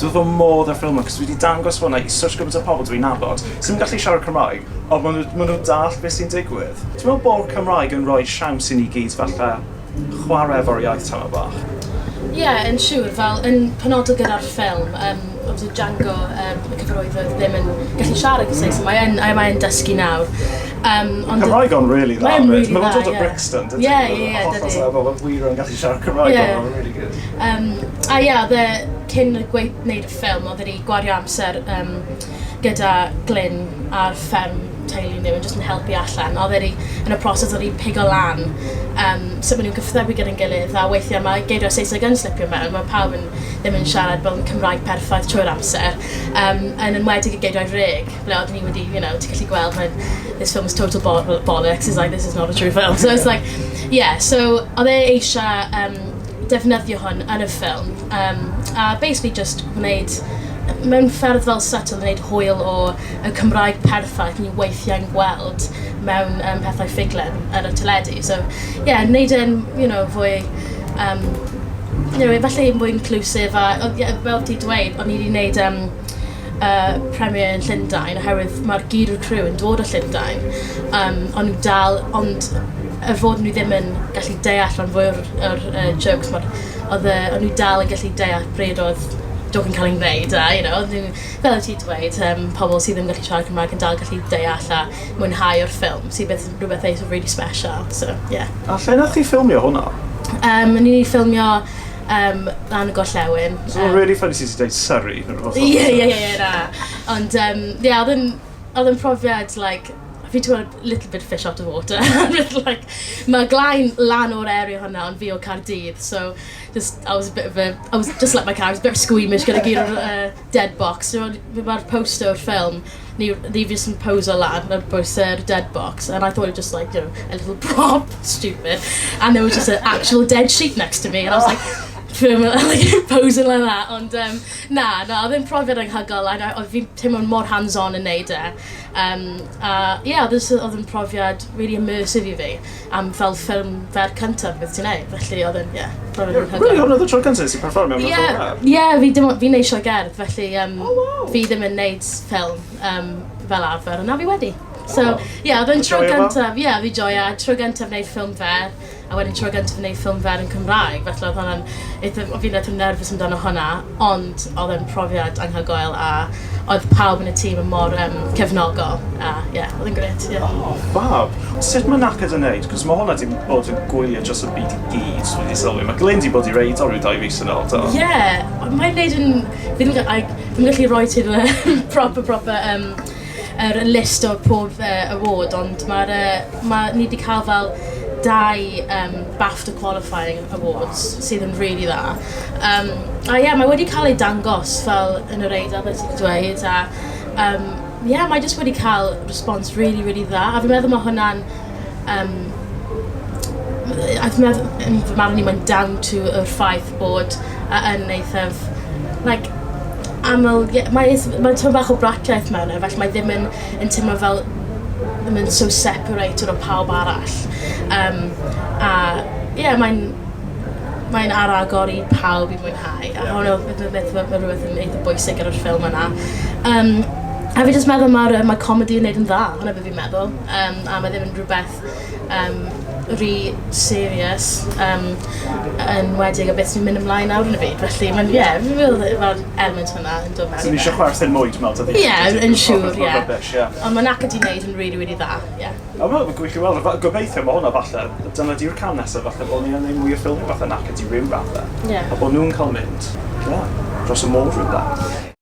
Dwi wrth fy modd â'r ffilm 'ma, cos dwi 'di dangos hwnna i such gymaint o pobl dwi'n nabod sydd ddim yn gallu siarad Cymraeg, ond maen nhw'n dallt beth sy'n digwydd. Ti'n meddwl bod Cymraeg yn rhoi siawns i ni gyd falle chwarae efo'r iaith tamed bach? Ie, yeah, yn siŵr. Fel, yn penodol gyda'r ffilm, obviously Django, y cyfarwyddwr, ddim yn gallu siarad Saesneg. Mae yn dysgu nawr. Ond Cymraeg o'n really dda. Mae'n really dda, Mae'n dod o Brixton, dydy? Ie, dydy. Hollol fel wir yn gallu siarad Cymraeg, ond mae'n really good. A ie, oedd e, cyn gwneud y ffilm, oedd wedi gwario amser gyda Glyn ar fferm teulu nhw yn just yn helpu allan. Oedd wedi, yn y proses, oedd wedi pigo lan sut maen nhw'n cyfathrebu gyda'n gilydd, a weithiau mae geiriau Saesneg yn slipio mewn. Mae pawb yn, ddim yn siarad fel Cymraeg perffaith trwy'r amser. Yn enwedig y geiriau reg, ble oedden ni wedi, ti'n gallu gweld when this film is total bollocks, it's like, this is not a true film. So it's like, yeah, so oedd e eisiau defnyddio hwn yn y ffilm. A basically just gwneud mewn ffordd fel subtle, wneud hwyl o y Cymraeg perffaith ni weithiau'n gweld mewn pethau ffuglen ar y teledu. So, yeah, wneud e'n, fwy, falle mwy inclusive a, yeah, fel ti dweud, o'n i wedi gwneud premiere yn Llundain oherwydd mae'r gyd o'r crew yn dod o Llundain. Ond nhw dal, ond y fod nhw ddim yn gallu deall rhan fwy o'r jokes, oedd o'n nhw dal yn gallu deall pryd oedd joke yn cael ei wneud a, oedd nhw, fel y ti dweud, pobl sydd ddim yn gallu siarad Cymraeg yn dal gallu deall a mwynhau o'r ffilm, sydd beth, rhywbeth eitha really special, so, yeah. A lle nath chi ffilmio hwnna? Ni wedi ffilmio lan y gorllewin. So um, really funny sydd wedi dweud Surrey neu rhywbeth. Ie, na. Ond, yeah, oedd yn profiad, like, fi ti'n a little bit fish out of water. Like, mae Glain lan o'r area hwnna, ond fi o Caerdydd, so just, I was a bit of a, I was just like my character, a bit squeamish gyda gyd o'r dead box. So, mae'r poster o'r ffilm, ni jyst yn poso lan ar bwys yr dead box, and I thought it was just like, a little prop, stupid. And there was just an actual dead sheep next to me, and I was like, film, like, posing like that. Ond, na, oedd e'n profiad anhygoel, a oedd fi'n teimlo'n mor hands-on yn neud e. A, yeah, oedd yn profiad really immersive i fi, am fel ffilm fer cyntaf beth ti'n neud. Felly oedd yn, yeah, profiad anhygoel. Really, hwnna oedd y tro cyntaf nes i perfformio mewn ffilm fer? Ie, fi dim, fi'n neud sioe gerdd, felly oh, fi ddim yn neud ffilm fel arfer, ond na fi wedi. So, yeah, oedd yn tro gyntaf, ie, fi joio, tro gyntaf wneud ffilm fer, a wedyn tro gyntaf wneud ffilm fer yn Cymraeg, felly oedd hwnna'n eitha, fi'n eitha nervous amdano hwnna, ond oedd e'n profiad anhygoel a oedd pawb yn y tîm yn mor cefnogol, a ie, yeah, oedd e'n grêt, ie. Yeah. Oh, fab. Sut mae Knackered yn neud? Cos mae hwnna di bod yn gwylio dros y byd i gyd, so wedi sylwi. Mae Glyn di bod i'r Eidal rhyw 2 fis yn ôl, do? Ie, yeah, mae'n neud yn... Fi ddim yn gallu rhoi ti'r proper yr list o pob award, ond mae'r ma ni wedi cael fel dau BAFTA qualifying awards sydd yn really dda. A ie, yeah, mae wedi cael ei dangos fel yn yr Eidal, fel ti'n dweud, a yeah, mae jyst wedi cael response really, really dda. A fi'n meddwl mae hwnna'n a fi'n meddwl, yn fy marn i, mae'n down to yr ffaith bod yn eithaf, like, aml, ie, mae tipyn bach o bratiaith mewn e, felly mae ddim yn teimlo fel, ddim yn so separated o pawb arall. A ie, yeah, mae'n ar agor i pawb i mwynhau. A hwnna oedd beth mae rhywbeth yn eitha bwysig ar y ffilm yna. A fi jyst meddwl mae'r mae comedy yn neud yn dda, hwnna beth fi'n meddwl. A mae ddim yn rhywbeth rhy serious, yn wedig o beth sy'n mynd ymlaen nawr yn y byd. Felly, mae'n, ie, yeah, fi'n meddwl mae'r element hwnna yn dod mewn. So ni eisiau chwerthin mwy, dwi'n meddwl, dydy? Ie, yn siŵr, ie. Rubbish, ie. Ond mae Knackered di wneud yn really, really dda, ie. A mae'n gwych i weld, gobeithio mae hwnna falle, dyna di'r cam nesaf falle bod ni yn neud mwy o ffilmiau fatha Knackered i ryw raddau. Yeah. A bod nhw'n cael mynd, yeah, dros y môr rhywbeth.